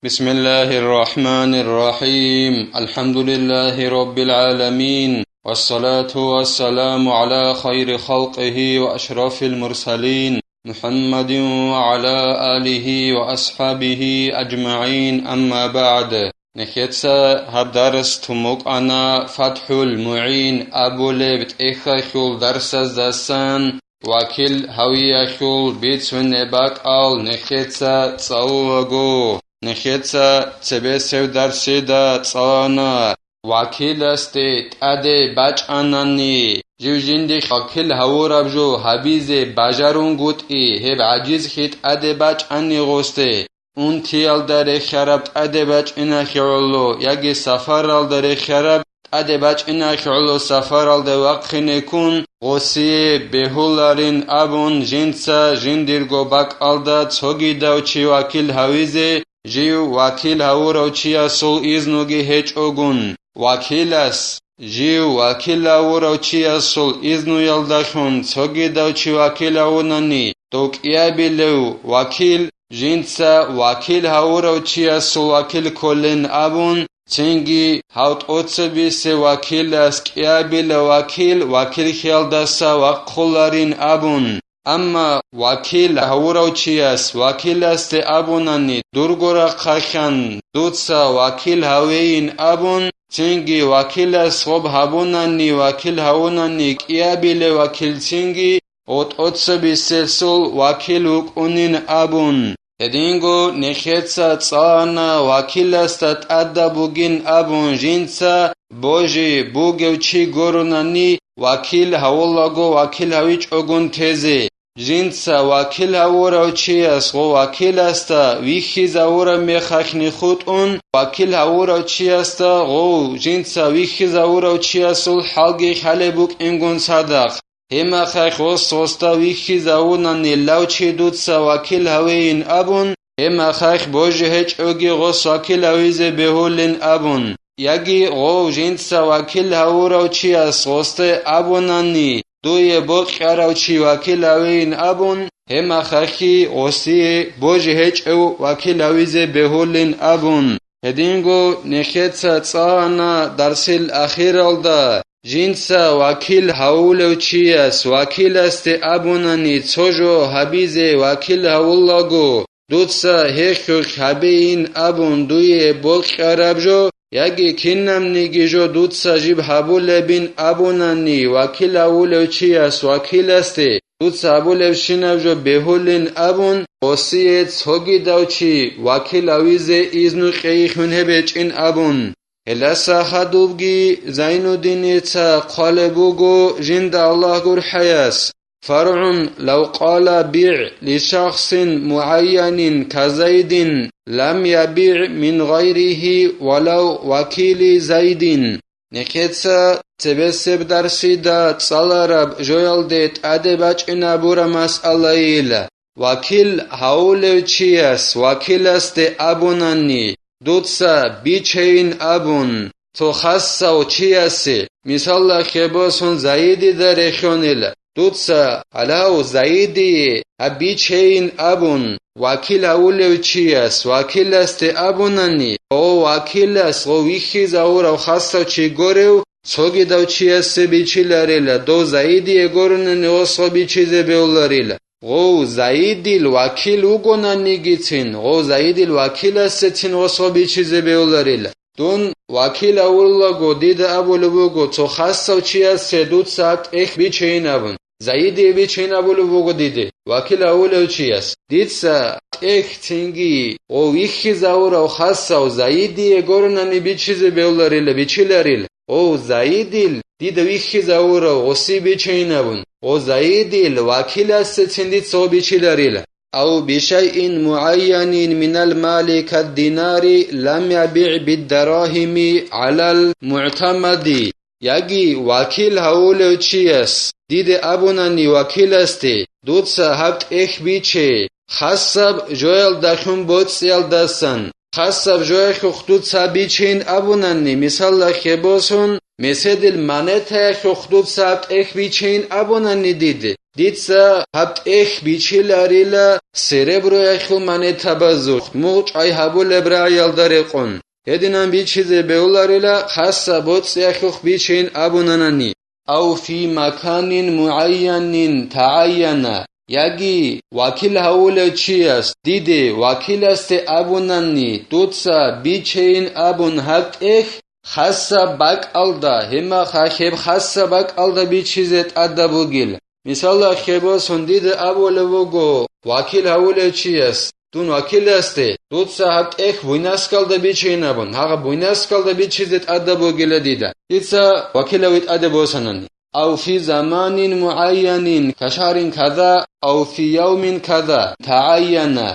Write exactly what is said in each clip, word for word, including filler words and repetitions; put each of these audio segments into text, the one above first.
بسم الله الرحمن الرحيم. الحمد لله رب العالمين. والصلاة والسلام على خير خلقه وأشرف المرسلين محمد وعلى آله وأصحابه أجمعين. أما بعد. Нехеца гьаб дарс тумукъана ФатхӀул МугӀин абулеб тӀехьалъул дарсаздасан. Вакил гьавиялъул бицунеб бакӀал нехеца цӀалулаго, нехеца цебесев дарсида цӀалана. Вакиласде тӀаде бачӀанани, жив жинде вакил гьавураб жо гьабизе бажарунгутӀи, гьеб гӀажизлъи тӀаде бачӀани гъосде, унтиялда рехьараб тӀаде бачӀинахье гӀоло яги сафаралда рехьараб тӀаде бачӀинахье гӀоло сафаралда вахъинеккун, гъосие бегьуларин абун жинца жиндирго бакӀалда цогидав чи вакил гьавизе, жив вакил гьавурав чиясул изнуги гьечӀогун. Вакилас, жив вакил гьавурав чиясул изнуялдалъун цогидав чи вакил гьавунани, дов кӀиабилев вакил, жинца вакил гьавурав чиясул вакил кколин абун, цинги гьав тӀоцебисе вакилас кӀиабилев вакил вакилхиялдаса вахъуларин абун. Амма вакил гьавурав чияс вакиласде абунани, дурго рахъалъан дуца вакил гьавейин абун, цинги вакилас гъоб гьабунани, вакил гьавунани кӀиабилев вакил цинги, гъо тӀоцебисесул вакил вукӀунин абун. Гьединго нехеца цӀалана вакиласда тӀадаб бугин абун жинца божи бугев чи гурунани, вакил гьавулаго вакил гьавичӀогун тезе. Жинца вакил гьавурав чияс гъо вакиласда вихьизавураб мехалъни хутӀун, вакил гьавурав чиясда гъов жинца вихьизавурав чиясул хӀалги хӀалеб букӀингун цадахъ. Гьеб мехалъ гъос гъосда вихьизавунани, лав чи дуца вакил гьавейин абун, гьеб мехалъ божи гьечӀоги гъос вакил гьавизе бегьулин абун, яги гъов жинца вакил гьавурав чияс гъосде абунани, дуе бокьарав чи вакил гьавейин абун, гьеб мехалъги гъосие божи гьечӀев вакил гьавизе бегьулин абун. Гьединго нехеца цӀалана дарсил ахиралда, жинца вакил гьавулев чияс вакиласде абунани, цо жо гьабизе вакил гьавулаго, дуца гьелъулъ гьабейин абун дуе бокьараб жо, яги кинабниги жо дуца жиб гьабулебин абунани, вакил гьавулев чияс вакиласде, дуца гьабулебщинаб жо бегьулин абун, гъосие цогидав чи вакил гьавизе изну кьейилъун гьеб гьечӀин абун. Гьелдаса хадубги Зайнуддиница хъвалеб буго жинда Аллагь гурхӀаяс: فرع لو قال بع لشخص معين كزيد لم يبع من غيره ولو وكيل زيد. Нехеца цебесеб дарсида цӀалараб жоялде тӀаде бачӀинабура масъалайила. Вакил гьавулев чияс вакиласде абунани, дуца бичейин абун, цо хасав чиясе, мисалда, хебосун Заидида рехьонила, дуца гьалав Заидие гьаб бичейин абун, вакил гьавулев чияс вакиласде абунани, гъо вакилас гъо вихьизавурав хасав чи горев, цогидав чиясе бичиларила, дов Заидие горунани гъос гъо бичизе беуларила. Гъов Заидил вакил вугонанигицин, гъов Заидил вакиласецин гъос гъо бичизе беуларила. Дун вакил авурлаго, дида абулеб буго, цо хасав чиясе дуца гьаб тӀехь бичейин абун. Заидие бичейин абулеб буго диде, вакил авулев чияс. Дица тӀехь цинги гъов вихьизавурав хасав Заидие горунани бичизе беуларила, бичиларил. Гъов Заидил дида вихьизавурав гъоси бичейин абун, гъо Заидил вакиласецин дица гъо бичиларила. أو بشيء معين من المال كالدينار لم يبع بالدراهم على المعتمد. Яги вакил гьавулев чияс диде абунани вакиласде, дуца гьаб тӀехь биче, хасаб жоялдалъун боцӀиялдасан, хасаб жоялъухъ дуца бичейин абунани, мисалда хебосун, меседил монетаялъухъ дуца гьаб тӀехь бичейин абунани диде, дица гьаб тӀехь бичиларила сереброяхьул монетабазухъ, мугъчӀвай гьабулеб рагӀиялда рекъон. Гьединан бичизе бегьуларила хасаб боцӀиялъухъ бичейин абунанани, ав фи маканин мугӀайянин тагӀайяна, яги вакил гьавулев чияс диде вакиласде абунанни, дуца бичейин абун гьаб тӀехь хасаб бакӀалда, гьебмахалъ гьеб хасаб бакӀалда бичизе тӀадаб бугил. Мисалда, хебосун дида абулеб буго вакил гьавулев чияс, дун вакиласде, дуца гьаб тӀехь буйнаскалда бичейин абун, гьагъаб буйнаскалда бичизе тӀадаб бугила дида. Дица вакилави тӀаде босанани. Ав фи заманин мугӀайянин, кашарин када, ав фи явмин када, тагӀайяна.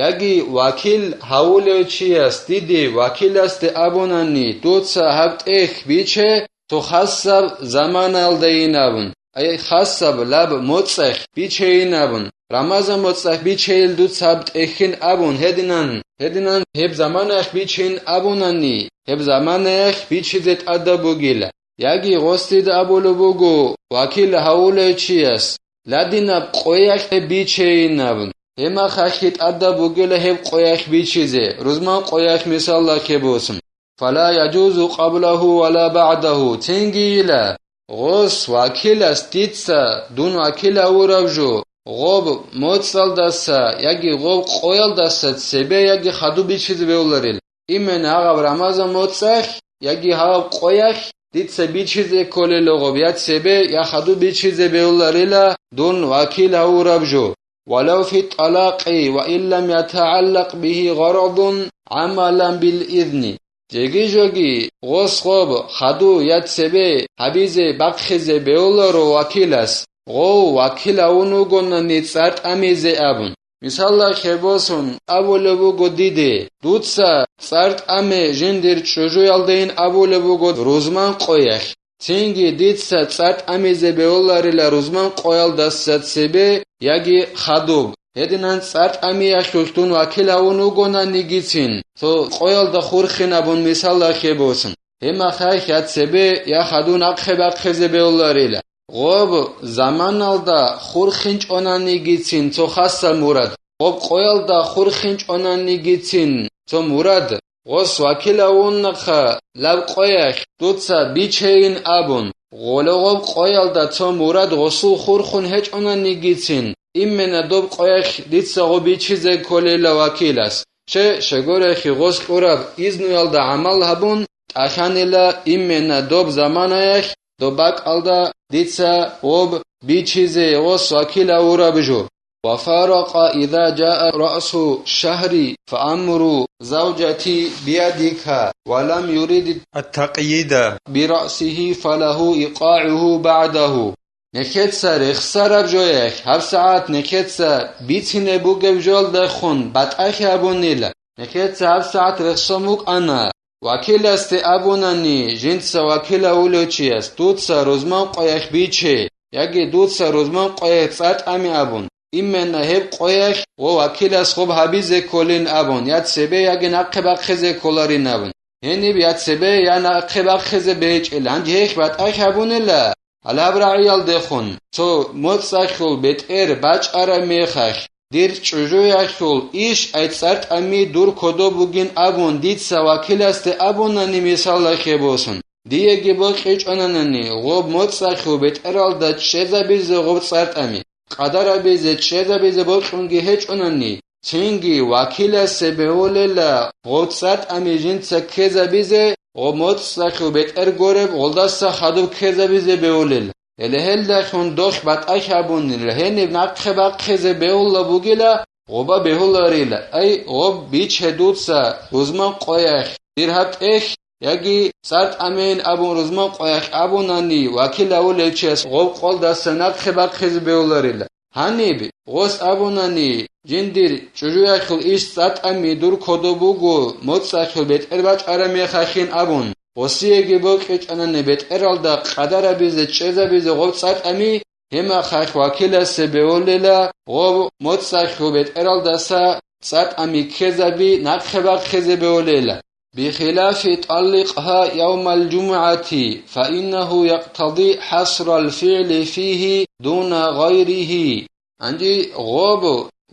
Яги вакил гьавулев чияс диде вакиласде абунани, дуца гьаб тӀехь биче цо хасаб заманаялдайин абун, ай хасаб лаб моцӀалъ бичейин абун, Рамазан моцӀалъ бичейил дуца гьаб тӀехьин абун гьединан, гьединан гьеб заманаялъ бичейин абунани, гьеб заманаялъ бичизе тӀадаб бугила. Яги гъос дида абулеб буго вакил гьавулев чияс, ладинаб къоялъ бичейин абун, гьебмахалъ тӀадаб бугила гьеб къоялъ бичизе, рузман къоялъ мисалда хебосун. Фала яжузу къаблагьу вала багӀдагьу, цинги йила, гъос вакилас дица дун вакил гьавураб жо, гъоб моцӀалдаса яги гъоб къоялдаса цебе яги хадуб бичизе бегьуларил. Именно гьагъаб Рамазан моцӀалъ яги гьагъаб къоялъ дица бичизе кколел гъоб я цебе, я хадуб бичизе бегьуларила дун вакил гьавураб жо. Валав фи тӀалакъи ва ин лам ятагӀаллакъ бигьи гъарадун гӀамалан бил изни. Жеги-жоги гъос гъоб хадуб я цебе гьабизе бахъизе бегьуларо вакилас, гъов вакил гьавун вугонани цӀар тӀамизе абун. Мисалда хебосун абулеб буго диде, дуца цӀар тӀаме жиндир чӀужуялдайин абулеб буго рузман къоялъ. Цинги дица цӀар тӀамизе бегьуларила рузман къоялдаса цебе яги хадуб. Гьединан цӀар тӀамиялъулъ дун вакил гьавун вугонанигицин, цо къоялда хурхин абун мисалда хебосун. Гьебмахалъ я цебе, я хадуб нахъе бахъизе бегьуларила. Гъоб заманалда хурхинчӀонанигицин цо хасаб мурад, гъоб къоялда хурхинчӀонанигицин цо мурад, гъос вакил гьавунахъа лаб къоялъ дуца бичейин абун, гъоло гъоб къоялда цо мурад гъосул хурхун гьечӀонанигицин, именно доб къоялъ дица гъоб бичизе кколейила вакилас. Щай, щайгурелъул гъос кьураб изнуялда гӀамал гьабун, тӀалъанила именно доб заманаялъ, доб бакӀалда дица гъоб бичизе гъос вакил гьавураб жо. Ва фаракъа иза жаа раъсу шагьри фа амру завжати биядика ва лам юрид ат-такъйида бираъсигьи фалагьу икъагӀугьу багӀдагьу. Нехеца рехсараб жоялъ, гьабсагӀат нехеца бицине бугеб жоялдехун батӀалъи гьабунила. Нехеца гьабсагӀат рехсон букӀана, вакиласде абунани, жинца вакил гьавулев чияс, дуца рузман къоялъ биче, яги дуца рузман къоялъ цӀар тӀами абун, именно гьеб къоялъ ва вакилас гъоб гьабизе кколин абун, я цебе, яги нахъе бахъизе кколарин абун. Гьениб я цебе, я нахъе бахъизе бегьичӀел, гьанже гьелъ батӀалъи гьабунила. Гьалаб рагӀиялдехун, цо моцӀалъул бетӀер бачӀараб мехалъ, дир чӀужуялъул иш ай цӀар тӀами дур кодоб бугин абун дица вакиласде абунани мисалда хебосун, диеги бокьичӀонанани гъоб моцӀалъул бетӀералда чӀезабизе гъоб цӀар тӀами, къадарабизе чӀезабизе бокьунги гьечӀонани, цинги вакиласе бегьулела гъоб цӀар тӀами жинца ккезабизе, гъоб моцӀалъул бетӀер гореб гъолдаса хадуб ккезабизе бегьулел. Гьеле гьелдалъун дохь батӀалъи гьабунила, гьениб нахъе бахъизе бегьула бугила, гъоба бегьуларила, ай, гъоб биче дуца рузман къоялъ, дир гьаб тӀехь, яги цӀар тӀамейин абун рузман къоялъ абунани, вакил гьавулев чияс гъоб къоялдаса нахъе бахъизе бегьуларила. Гьаниб, гъос абунани, жиндир чӀужуялъул иш цӀар тӀами дур кодоб буго, моцӀалъул бетӀер бачӀараб мехалъин абун, гъосиеги бокьичӀонани бетӀералда къадарабизе чӀезабизе гъоб цӀар тӀами, гьебмехалъ вакиласе бегьулела гъоб моцӀалъул бетӀералдаса цӀар тӀами ккезаби нахъе бахъизе бегьулела. بخلاف طلقها يوم الجمعة، فإنه يقتضي حصر الفعل فيه دون غيره. Гьанже гъоб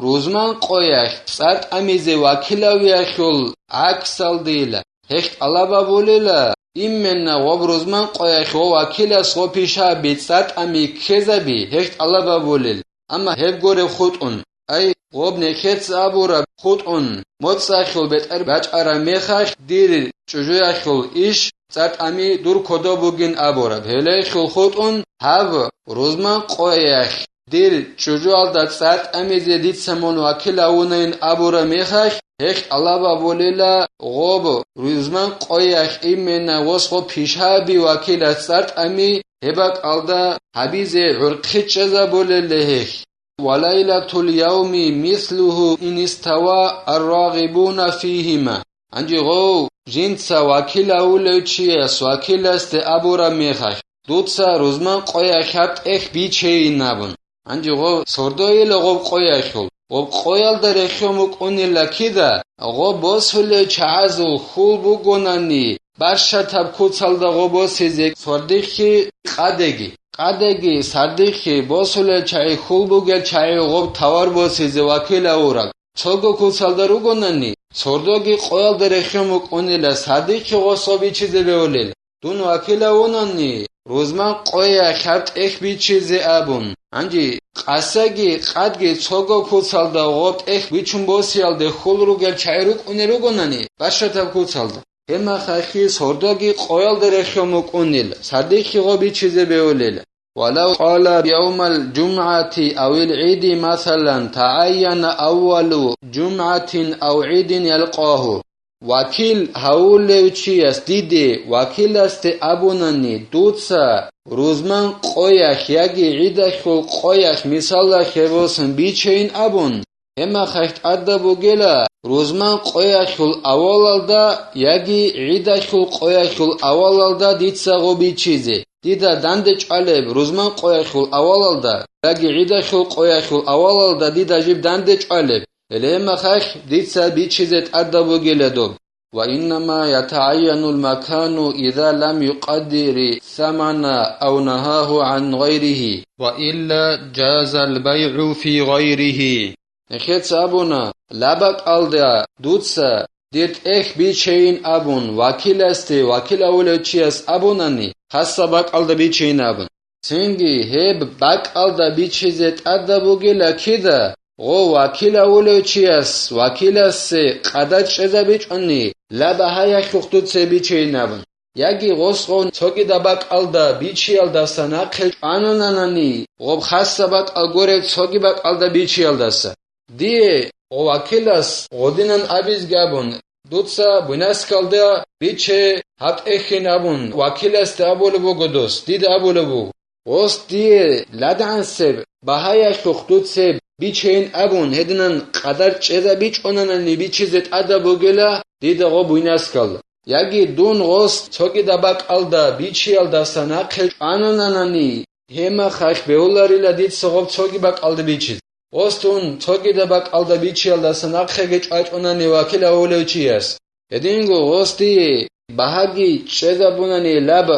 рузман къоялъ цӀар тӀамизе вакилавиялъул гӀаксалдила. Гьелъ тӀалаб абулела, именно гъоб рузман къоялъ гъо вакилас гъо пишаби цӀар тӀами ккезаби, гьелъ тӀалаб абулел. Амма гьеб гуреб хутӀун, ай, гъоб нехеца абураб хутӀун, моцӀалъул бетӀер бачӀараб мехалъ дир чӀужуялъул иш цӀар тӀами дур кодоб бугин абураб. Гьелелъул хутӀун гьаб рузман къоялъ дир чӀужуялда цӀар тӀамизе дица мун вакил авунайин абураб мехалъ, гьелъ тӀалаб абулела гъоб рузман къоялъ именно гъос гъо пишаби вакилас цӀар тӀами, гьеб бакӀалда гьабизе гӀурхъи чӀезабулеле гьелъ. وليلة اليوم مثله إن استوى الراغبون فيهما. Гьанже гъов жинца вакил авулев чияс вакиласде абураб мехалъ, дуца рузман къоялъ гьаб тӀехь бичейин абун. Гьанже гъов сордойила гъоб къоялъул, гъоб къоялда рехьон букӀунила кида, гъоб босулев чагӀазул хьул бугонани, бащатаб куцалда гъоб босизе сордихъги къадеги. Къадеги, сардихъги, босулел чагӀи хьул бугел чагӀи гъоб тавар босизе вакил авураб цого куцалда ругонани, сордоги къоялда рехьон букӀунила, сардихъги гъос гъо бичизе бегьулел. Дун вакил авунани, рузман къоялъ гьаб тӀехь бичизе абун. Гьанже къасаги къадги цого куцалда гъоб тӀехь бичун босиялде хьул ругел чагӀи рукӀунел ругонани, бащатаб куцалда. Гьеб мехалъги сордоги къоялда рехьон букӀунел, сардихъги гъо бичизе бегьулел. ولو قال يوم الجمعة أو العيد مثلا تعين أول جمعة أو عيد يلقاه. Вакил гьавулев чияс диде вакиласде абунани, дуца рузман къоялъ яги гӀидалъул къоялъ мисалалъе босун бичейин абун, гьеб мехалъ тӀадаб бугела рузман къоялъул авалалда яги гӀидалъул къоялъул авалалда дица гъо бичизе. Дида данде чӀвалеб рузман къоялъул авалалда яги гӀидалъул къоялъул авалалда дида жиб данде чӀвалеб, гьеле гьеб мехалъ дица бичизе тӀадаб бугела доб. وإنما يتعين المكان إذا لم يقدر الثمن أو نهاه عن غيره، وإلا جاز البيع في غيره. Нехеца абуна, лабакӀалда дуца дир тӀехь бичейин абун, вакиласде, вакил авулев чияс абунани, хасаб бакӀалда бичейин абун. Цинги гьеб бакӀалда бичизе тӀадаб бугела кида, гъо вакил авулев чияс вакиласе къадар чӀезабичӀони, ла багьаялъухъ дуце бичейин абун. Яги гъос гъо цогидаб бакӀалда бичиялдаса нахъе чӀвананани, гъоб хасаб бакӀал гуреб цоги бакӀалда бичиялдаса. Дие гъо вакилас гъодинан абизги абун, дуца буйнаскалда биче гьаб тӀехьин абун, вакиласде абулеб буго дос, дида абулеб буго. Гъос дие ладгӀансеб багьаялъухъ дуце бичейин абун, гьединан къадар чӀезабичӀонанани бичизе тӀадаб бугела дида гъо буйнаскал. Яги дун гъос цогидаб бакӀалда бичиялдаса нахъе чӀвананани, гьеб мехалъ бегьуларила дица гъоб цоги бакӀалда бичизе. Гъос дун цогидаб бакӀалда бичиялдаса нахъеги чӀвачӀунани вакил авулев чияс. Гьединго гъос дие багьаги чӀезабунани лаб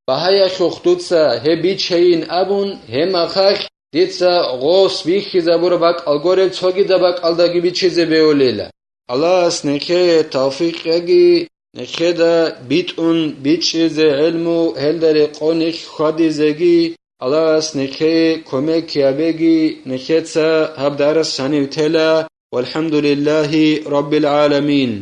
багьаялъухъ дуца гьеб бичейин абун, гьеб мехалъ дица гъос бихьизабураб бакӀал гуреб цогидаб бакӀалдаги бичизе бегьулела. Аллагьас нехее тавфикъ яги, нехеда битӀун бичӀчӀизе гӀелму, гьелда рекъон нехь хьвадизеги, Аллагьас нехее кумек гьабеги, нехеца гьаб дарас гьанив тела. ВалхӀамдулиллагьи раббил гӀаламин.